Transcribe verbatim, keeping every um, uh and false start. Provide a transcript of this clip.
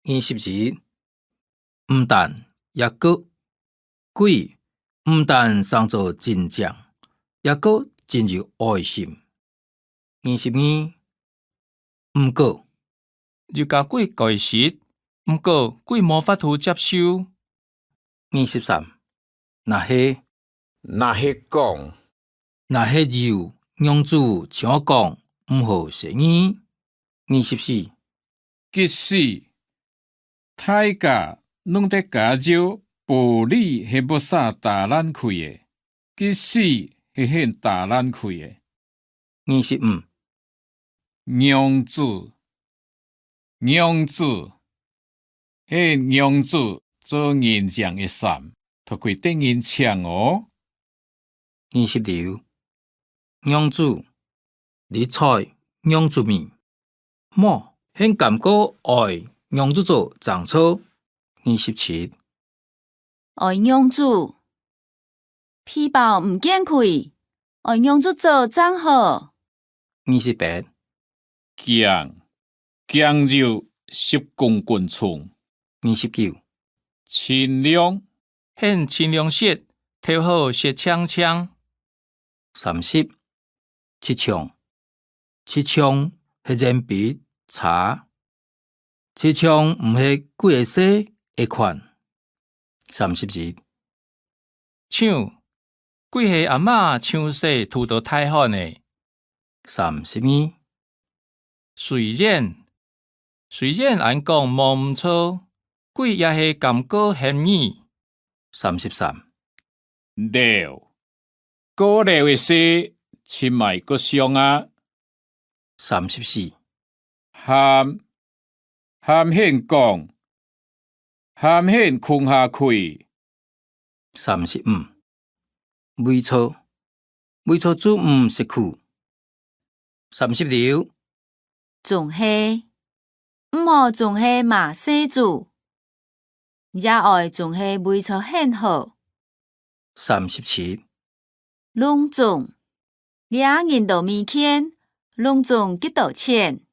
二十一，毋但，抑過，鬼毋但生做真靚，抑過真有愛心。二十二，毋過，有甲鬼該食，毋過鬼無法度接受。二十三，若係，若係講，若係有，娘子像講毋好細義。二十四，即使，大家攏在加油，玻璃係毋使打爛開个，即使係很打爛開个。二十五，娘子，娘子，係娘子做人靚个衫，就會得人請哦。二十六，娘子，你在娘子尾，莫，很感覺愛娘子做正著。二十七，愛娘子，皮包毋見去，愛娘子做正好。二十八，驚，驚有十公斤重。二十九，清涼，很清涼食，頭好食淨淨。三十，七像，七像係鉛筆、叉，七像毋係鬼仔細个款。三十一，像，鬼係阿媽像細渡到大漢个。三十二，雖然，雖然恁講無毋著，鬼也係感覺嫌疑。三十三，老，過老个事，盡賣過相啊。三十四，喊，喊喊講，喊喊講下去。三十五，為著，為著主毋食苦。三十六，總係，毋好總係罵細主，也愛總係為著喊好。三十七，攏總，這人都毋見，攏總幾多錢？